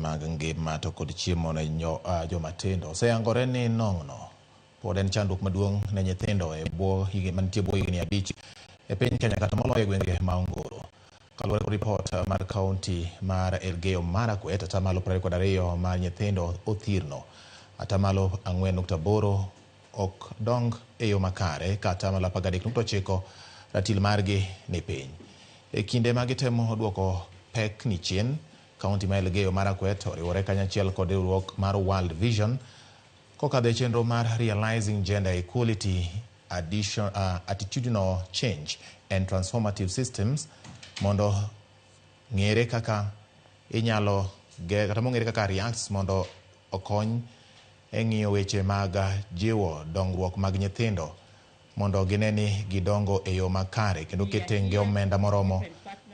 mag ngima to kod chiemo ne jomatindo oseyangore ni nong'no pod en chandruok maduong' ne nyithindo e bwo higni mantie bwo higni 5 e piny Kenya kata moloyo e gwenge ma Ongoro. Kaluwore kod ripot mar kaunti mar Elgeyo Marakwet, 22% mar nyithindo othirno, 4.8% ok dong e yo makare ka 13.9% ratil margi ni piny. E kinde ma gitemo duoko pek ni chien, kaunti ma Elgeyo Marakwet oriwore kanyachiel kod riwruok mar World Vision kokadho e chenro mar Realizing Gender Equality Attitudinal Change and Transformative Systems mondo ng'ere kaka inyalo kata mong'ere kaka REACTS mondo okony e ng'iyo weche mag jiwo dongruok mag nyithindo mondo gine ni gidongo e yo makare kendo ket tenge omenda moromo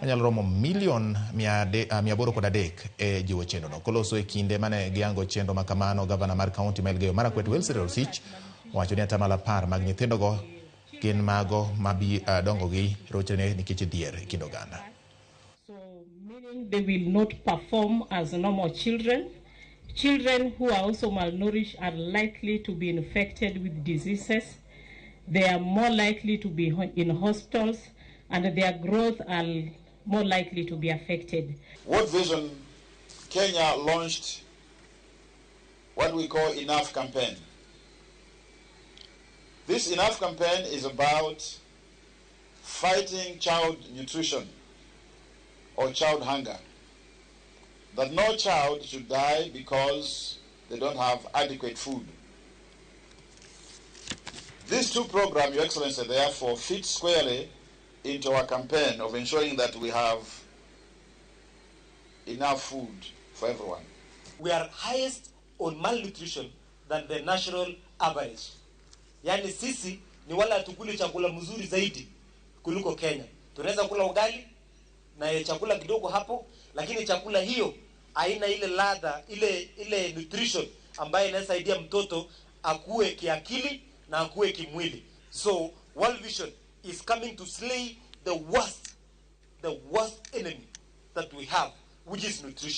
manyalo romo milion 803 e jiwo chenrono. Koloso e kinde mane giyango chenro makamano, gavana mar kaunti ma Elgeyo Marakwet Wilson Rosich owacho ni 10% mag nyithindogo gin mago ma dongogi rochne nikech dhier e kind oganda. So meaning they will not perform as normal children. Children who are also malnourished are likely to be infected with diseases. They are more likely to be in hospitals, and their growth are more likely to be affected. World Vision Kenya launched what we call Enough Campaign. This Enough Campaign is about fighting child nutrition or child hunger. That no child should die because they don't have adequate food. These two programs, Your Excellency, therefore fit squarely into our campaign of ensuring that we have enough food for everyone. We are highest on malnutrition than the national average. Yani sisi ni wala hatukuli chakula mzuri zaidi kuliko Kenya. Tunaweza kula ugali na chakula kidogo hapo, lakini chakula hiyo haina ile ladha, ile nutrition ambayo inasaidia mtoto akue kiakili na akue kimwili. So World Vision is coming to slay the worst enemy that we have, which is nutrition.